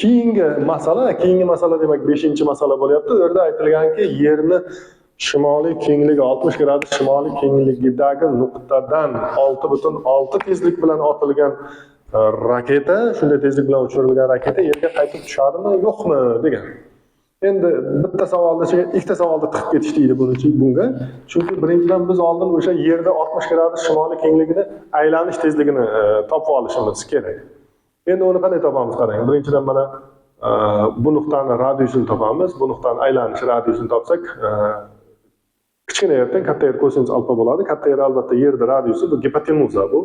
Keyingi masala, demak, beshinchi masala bo'lyapti. U yerda aytilganki, Yerni shimoliy kengligi 60 gradus shimoliy kengligidagi nuqtadan 6,6 tezlik bilan otilgan raketa, shunday tezlik bilan uchirilgan raketa Yerga qaytib tushadimi, yo'qmi degan. Endi bitta savolni ichiga ikkita savolni tiqib ketish deydi buni bunga. Chunki birinchidan biz oldin o'sha Yerda 60 gradus shimoliy kengligini aylanish tezligini topib olishimiz kerak. Endi uni qanday topamiz, qarang. Birinchidan mana bu nuqtani radiusini topamiz. Bu nuqtani aylanish radiusini topsak, kichkina yerdan katta yer kosinus alfa bo'ladi. Katta yer albatta Yerda radiusi, bu gipotenuza bu.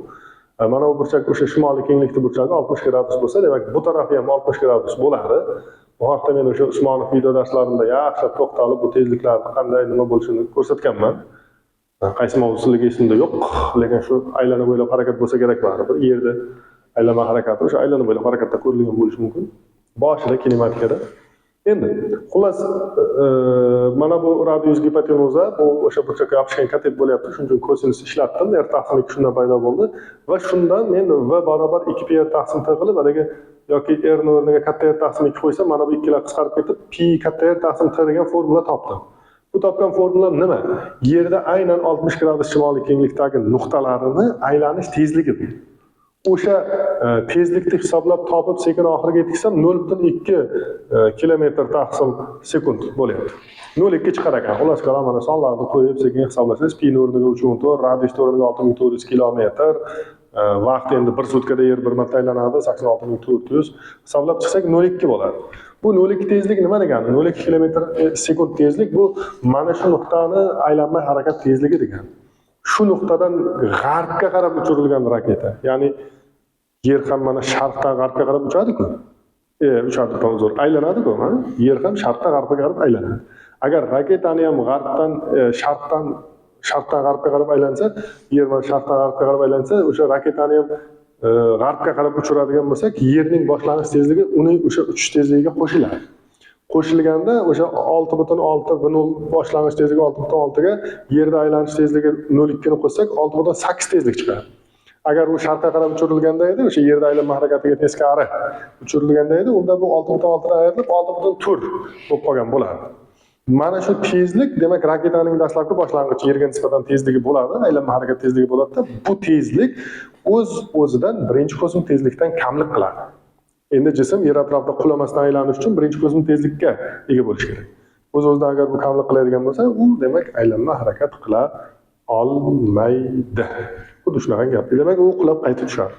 Mana bu burchak o'sha shimoliy kenglikda burchagi 60 gradus bo'lsa, demak, bu tarafi ham 60 gradus bo'ladi. Bu haqda men o'sha Usmonov video darslarimda yaxshilab to'xtalib, bu tezliklarni qanday, nima bo'lishini ko'rsatganman. Qaysi mavzusiligi esimda yo'q, lekin shu aylana bo'ylab harakat bo'lsa kerak baribir. Yerda aylanma harakati o'sha aylana bo'ylab harakatda ko'rilgan bo'lishi mumkin. Boshida kinematikada. Endi xullas, mana bu radius gipotenuza, bu o'sha burchakka yopishgan katet bo'lyapti. Shuning uchun kosinus ishlatdim. R taqsim 2 shundan paydo bo'ldi va shundan men V barobar 2 pi r taqsim t qilib, haligi yoki r ni o'rniga katta R taqsim 2 qo'ysam, mana bu ikkilar qisqarib ketib, pi katta R taqsim t degan formula topdim. Bu topgan formulam nima? Yerda aynan 60 gradus shimoliy kenglikdagi nuqtalarini aylanish tezligi bu. O'sha tezlikni hisoblab topib, sekin oxiriga yetkazsam, 0,2 kilometr taqsim sekund bo'lyapti. 0,2 chiqar ekan. Xullas kalom, mana sonlarni qo'yib sekin hisoblasangiz, pi o'rniga 3,4, radius o'rniga 6400 kilometr, vaqt endi bir sutkada Yer bir marta aylanadi, 86 400, hisoblab chiqsak 0,2 bo'ladi. Bu 0,2 tezlik nima degani? 0,2 kilometr sekund tezlik, bu mana shu nuqtani aylanma harakat tezligi degani. Shu nuqtadan g'arbga qarab uchirilgan raketa, ya'ni Yer ham mana sharqdan g'arbga qarab uchadi-ku. Uchadi, uzr, aylanadi-ku, ha? Yer ham sharqdan g'arbga qarab aylanadi. Agar raketani ham g'arbdan sharqdan g'arbga qarab aylansa, Yer mana sharqdan g'arbga qarab aylansa, o'sha raketani ham g'arbga qarab uchiradigan bo'lsak, Yerning boshlang'ich tezligi uning o'sha uchish tezligiga qo'shiladi. Qo'shilganda o'sha 6,6 v nol boshlang'ich tezligi 6,6 ga Yerda aylanish tezligi 0,2 ni qo'shsak, 6,8 tezlik chiqadi. Agar u sharqqa qarab uchirilganda edi, o'sha Yerda aylanma harakatiga teskari uchirilganda edi, unda bu 6,6 dan ayrilib 6,4 bo'lib qolgan bo'lardi. Mana shu tezlik, demak, raketaning dastlabki boshlang'ich Yerga nisbatan tezligi bo'ladi, aylanma harakat tezligi bo'ladida, bu tezlik o'z o'zidan birinchi kosmik tezlikdan kamlik qiladi. Endi jism Yer atrofida qulamasdan aylanish uchun birinchi kosmik tezlikka ega bo'lishi kerak. O'z o'zidan agar bu kamlik qiladigan bo'lsa, u, demak, aylanma harakat qila olmaydi. Xuddi shunaqa gap. Demak, u qulab qaytib tushadi.